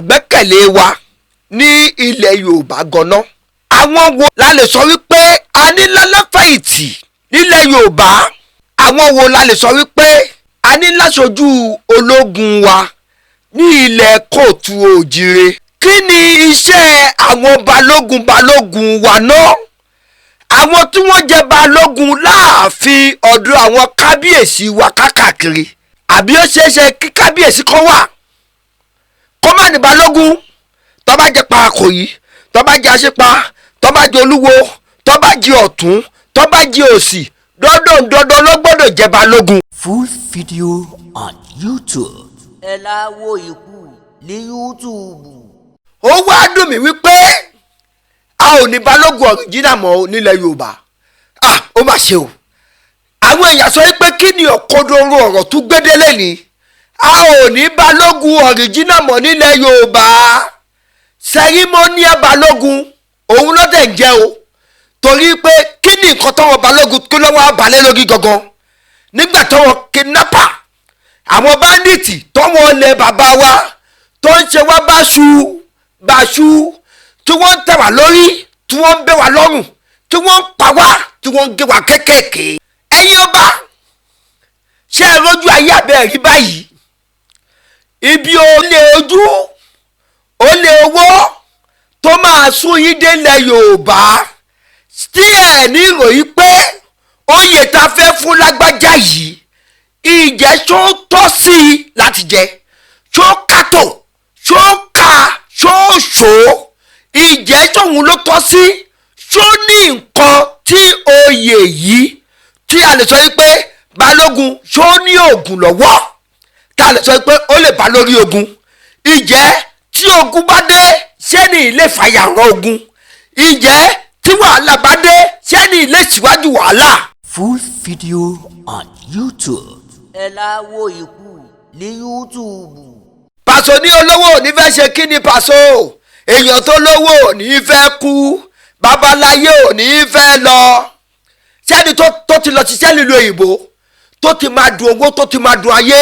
Àgbẹ́kẹ̀lé wa ní ilẹ̀ Yorùbá gan-an, àwọn wo la lè sọ wípé a ní lálàfẹ̀yìntì nílẹ̀ Yorùbá? Àwọn wo la lè sọ wípé a ní láṣojú ológun wa ní ilẹ̀ kóòtù òjìrè? Kí ni iṣẹ́ àwọn balógun balógun wa náà, àwọn tí wọ́n jẹ́ balógun láàfin ọ̀dọ̀ àwọn kábíyèsí wa kákàkiri? Àbí ó ṣeé ṣe kí kábíyèsí kan wà kó má ní balógun? Tó bá jẹ́ Pàkòyí, tó bá jẹ́ Aṣípa, tó bá jẹ́ Olúwo, tó bá jẹ́ ọ̀tún, tó bá jẹ́ òsì, dandan dandan ló gbọ́dọ̀ jẹ́ balógun. Full video on YouTube. Ẹ láwo ikú ní YouTube. Ó wá dùn mí wípé a ò ní balógun original mọ́ nílẹ̀ Yorùbá. Ah, ó mà ṣe o. Àwọn èèyàn sọ pé kí ni òkodoro ọ̀rọ̀ tún gbédélé ni a ò ní balógun original mọ́ nílẹ̀ Yorùbá. Ceremonial balógun òun ló dẹ̀ ń jẹ́ o, torí pé kí ni nǹkan tọ́wọ́ balógun kí ló wá balẹ̀ lórí gangan nígbà tọ́wọ́ kidnapper, àwọn bandits tọ́wọ́ lẹ bàbá wa tó ń ṣe wá báṣu báṣu, tí wọ́n ń tẹ̀ wá lórí, tí wọ́n ń bẹ́ wá lọ́rùn, tí wọ́n ń pa wá, tí wọ́n ń gé wá kékèké? Ẹ̀yin ọba, ṣé ẹ rójú ayé àbẹ́ rí báyìí? Ibi olè ojú olè owó tó máa sún yín délẹ̀ Yorùbá tí ẹ̀ ní ìròyìn pé oyè tá a fẹ́ fún lágbájá yìí, ìjẹ́ ṣó tọ́ sí i láti jẹ, ṣó kátó, ṣó ka, ṣó ṣó, ìjẹ́ ṣóun ló tọ́ sí, ṣó ní nǹkan tí oyè yìí tí a lè sọ yìí pé balógun, ṣó ní oògùn lọ́wọ́ tá a lè sọ pé ó lè bá lórí ogun? Ìjẹ́ tí ogun bá dé, ṣé ní ilé fàyàrán ogun? Ìjẹ́ tí wàhálà bá dé, ṣé ní ilé síwájú wàhálà? Full video on YouTube. Ẹ láwo ikú ní YouTube. Pàṣọ ní olówó ò ní fẹ́ ṣe kí ni pàṣọ, èèyàn tó lówó ò ní fẹ́ kú, babaláyé ò ní fẹ́ lọ. Sẹ́ni tó ti lọ ṣiṣẹ́ nílùú òyìnbó, tó ti máa dùn owó, tó ti máa dùn ayé,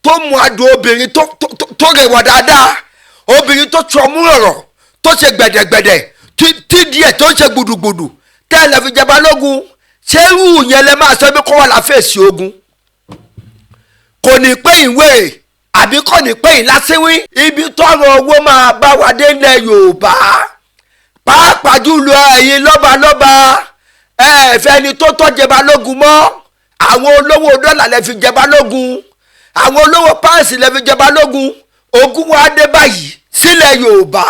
tó mú adùn obìnrin tó rẹwà dáadáa, obìnrin tó tún ọmú rọ̀rọ̀, tó ṣe gbẹ̀dẹ̀gbẹ̀dẹ̀, tí díẹ̀ tó ń ṣe gbùdùgbùdù tẹ́lẹ̀ fi jẹ balógun, ṣé irú yẹn lẹ máa sọ pé kó wà láfẹ̀ẹ́sì ogun? Kò ní pé ìwé àbí kò ní pé ìlàsíwín. Ibi tọrọ owó máa bá wa dé ilẹ̀ Yorùbá, pàápàá jùlọ ẹ̀yin lọ́balọ́ba, ẹ̀ẹ́fẹ́ ni tó tọ́ jẹ balógun mọ́. Àwọn olówó dọ́là lẹ fi jẹ balógun, àwọn olówó páàsì lẹ fi jẹ balógun. Ogun wa dé báyìí sílẹ̀ Yorùbá,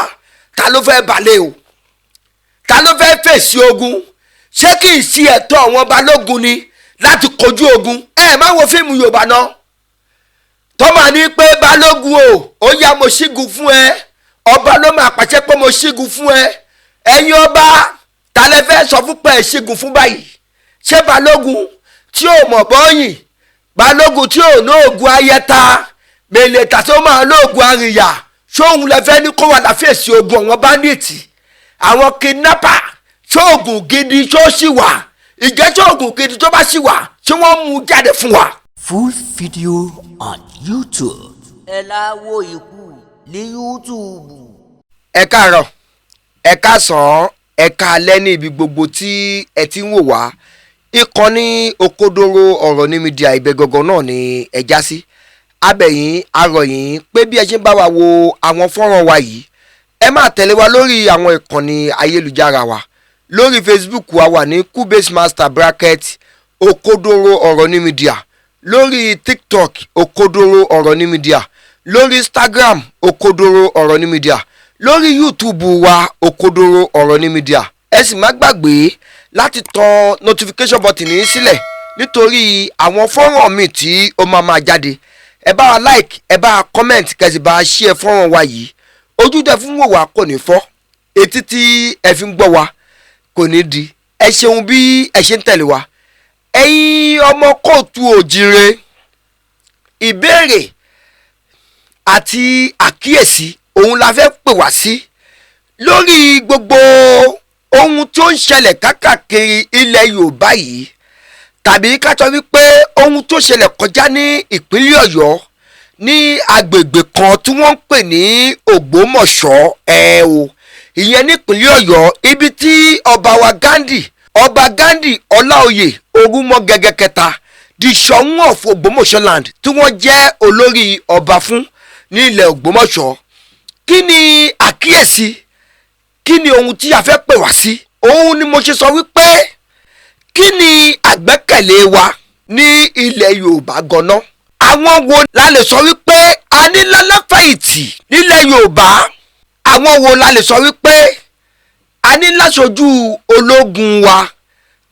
ta ló fẹ́ balẹ̀ o? Ta ló fẹ́ fèsì ogun? Ṣé kì í ṣe ẹ̀tọ́ àwọn balógun ni láti kojú ogun? Ẹ má wo fíìmù Yorùbá náà tọ́mà ní pé balógun o, ó yá, mo ṣígun fún ẹ. Ọba ló máa pàṣẹ pé mo ṣígun fún ẹ. Ẹ̀yin ọba, ta lẹ fẹ́ sọ fún pé ẹ ṣígun fún báyìí? Ṣé balógun tí ò mọ̀ bọ́yìn, balógun tí ò ní oògùn ayẹta mèlè tàṣó máa lóògùn àrìyà, ṣóun lẹ fẹ́ ní kó wà láfẹ̀sì ogun àwọn bandits, àwọn kidnapper? Ṣóògùn gidi ṣó sì wà? Ìjẹ́ ṣóògùn gidi tó bá sì wà, ṣé wọ́n mú jáde fún wa? Full video on YouTube. Ẹ láwo ikú ní YouTube. Ẹ káàárọ̀, ẹ káàsán, ẹ káalẹ́ ní ibi gbogbo tí ẹ ti ń wò wá. Ìkànnì Òkodoro Ọ̀rọ̀ ní media ibẹ̀ gangan náà ni ẹ já sí. Abẹ̀yìn arọ̀yìn pé bí ẹ ṣe ń bá wa wo àwọn fọ́nrán wa yìí, ẹ máa tẹ̀lé wa lórí àwọn ìkànnì ayélujára wa. Lórí Facebook wa wà ní Kubase Master bracket Òkodoro Ọ̀rọ̀ ní media, lórí TikTok Òkodoro Ọ̀rọ̀ ní media, lórí Instagram Òkodoro Ọ̀rọ̀ ní media, lórí YouTube wa Òkodoro Ọ̀rọ̀ ní media. Ẹ sì má gbàgbé láti tan notification button yín sílẹ̀ nítorí àwọn fọ́nrán míì tí ó máa máa jáde. Ẹ bá wa like, ẹ bá wa comment, kẹ́ sì bá wa share fọ́nrán wa yìí. Ojú tẹ fún wò wá kò ní fọ́, etí tí ẹ fi ń gbọ́ wa kò ní di. Ẹ ṣeun bí ẹ ṣe ń tẹ̀lé wa. Ẹ̀yin ọmọ kóòtù òjìrè, ìbéèrè àti àkíyèsí òun la fẹ́ pè wá sí lórí gbogbo ohun tó ń ṣẹlẹ̀ kákàkiri ilẹ̀ Yorùbá yìí, tàbí ká sọ wípé ohun tó ṣẹlẹ̀ kọjá ní ìpínlẹ̀ Ọ̀yọ́. Ní agbègbè kan tí wọ́n ń pè ní Ògbómọ̀ṣọ́ ẹ̀ o, ìyẹn nípínlẹ̀ Ọ̀yọ́, ibi tí ọba wa Ghandi, Ọba Ghandi Ọláoyè Orúmọgẹ́gẹ́ kẹta, the Ṣọ̀ún of Ògbómọ̀ṣọ́ land, tí wọ́n jẹ́ olórí ọba fún ní ilẹ̀ Ògbómọ̀ṣọ́. Kí ni àkíyèsí? Kí ni ohun tí a fẹ́ pè wá sí? Òun ni mo ṣe sọ wípé, kí ni àgbẹ́kẹ̀lé wa ní ilẹ̀ Yorùbá gan-an? Àwọn wo la lè sọ wípé a ní lálàfẹ̀yìntì nílẹ̀ Yorùbá? Àwọn wo la lè sọ wípé a ní láṣojú ológun wa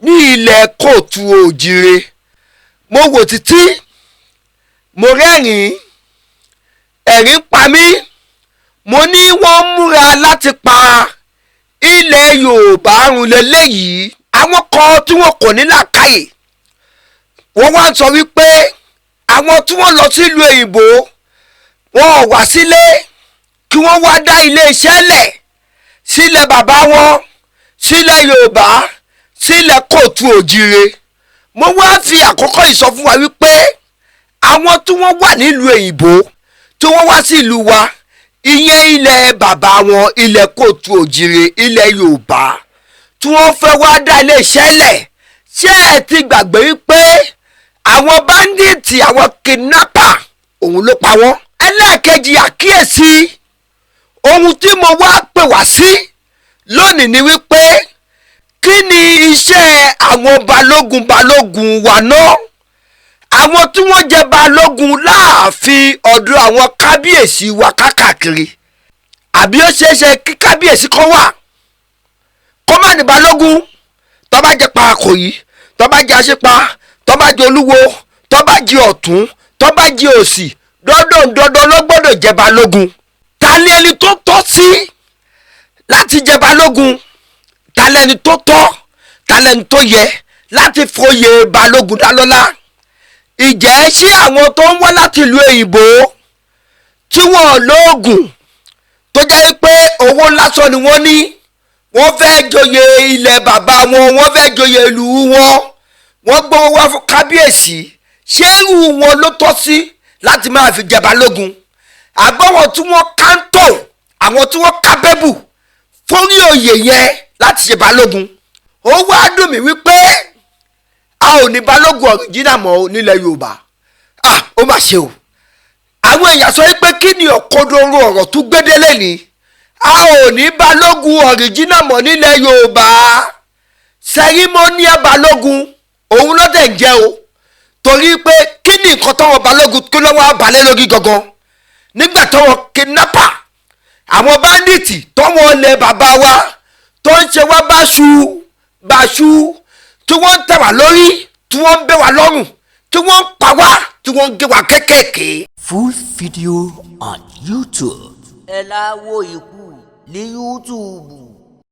ní ilẹ̀ kóòtù òjìrè? Mo wò títí, mo rẹ́rìn-ín, ẹ̀rín pa mí. Mo ní wọ́n múra láti pa ilẹ̀ Yorùbá run lélẹ́yìí. Àwọn kan tí wọ́n kò ní làákàyè, wọ́n wá ń sọ wípé àwọn tí wọ́n lọ sílùú òyìnbó, wọn ò wá sílé kí wọ́n wá dá iléeṣẹ́ lẹ̀ sílẹ̀ bàbá wọn, sílẹ̀ Yorùbá, sílẹ̀ kóòtù òjìrè. Mo wá fi àkọ́kọ́ yìí sọ fún wa wípé àwọn tí wọ́n wà nílùú òyìnbó, tí wọ́n wá sí ìlú wa, ìyẹn ilẹ̀ bàbá wọn, ilẹ̀ kóòtù òjìrè, ilẹ̀ Yorùbá, tí wọ́n fẹ́ wá dá iléeṣẹ́ lẹ̀, ṣé ẹ ti gbàgbé wípé àwọn bandit, àwọn kidnapper, òun ló pa wọ́n? Ẹlẹ́ẹ̀kejì, àkíyèsí ohun tí mo wá pè wá sí lónìí ni wípé, kí ni iṣẹ́ àwọn balógun balógun wa náà, àwọn tí wọ́n jẹ́ balógun láàfin ọ̀dọ̀ àwọn kábíyèsí wa kákàkiri? Àbí ó ṣeé ṣe kí kábíyèsí kan wà kó má ní balógun? Tó bá jẹ́ Pàkòyí, tó bá jẹ́ Aṣípa, tó bá jẹ́ Olúwo, tó bá jẹ́ ọ̀tún, tó bá jẹ́ òsì, dandan dandan ló gbọ́dọ̀ jẹ́ balógun. Ta ni ẹni tó tọ́ sí láti jẹ́ balógun? Ta lẹni tó tọ́? Ta lẹni tó yẹ láti foyè balógun dá lọ́lá? Ìjẹ́ ṣé àwọn tó ń wá láti ìlú òyìnbó, tí wọ́n lóògùn, tó jẹ́ pé owó lásán ni wọ́n ní, wọ́n fẹ́ joyè ilẹ̀ bàbá wọn, wọ́n fẹ́ joyè ìlú wọn, wọ́n gbówó wá fún kábíyèsí, ṣé irú wọn ló tọ́ sí láti máa fi jẹ balógun? Àbọ̀wọ̀n tí wọ́n kántò, àwọn tí wọ́n kábẹ́bù fórí oyè yẹn láti ṣe balógun? Ó wá dùn mí wípé a ò ní balógun original mọ́ nílẹ̀ Yorùbá. Ah, ó mà ṣe o. Àwọn èèyàn sọ wípé, kí ni òkodoro ọ̀rọ̀ tún gbédélé ni? A ò ní balógun original mọ́ nílẹ̀ Yorùbá. Ceremonial balógun òun ló dẹ̀ ń jẹ́ o, torí pé kí ni nǹkan tọ́wọ́ balógun kí ló wá balẹ̀ lórí gangan nígbà tọ́wọ́ kidnapper, àwọn bandit, tọ́wọ́ lẹ bàbá wa, tó ń ṣe wá báṣu báṣu, tí wọ́n ń tẹ̀ wá lórí, tí wọ́n ń bẹ́ wá lọ́rùn, tí wọ́n ń pa wá, tí wọ́n ń gé wá kékèké? Full video on YouTube. Ẹ la wo ikú ní YouTube.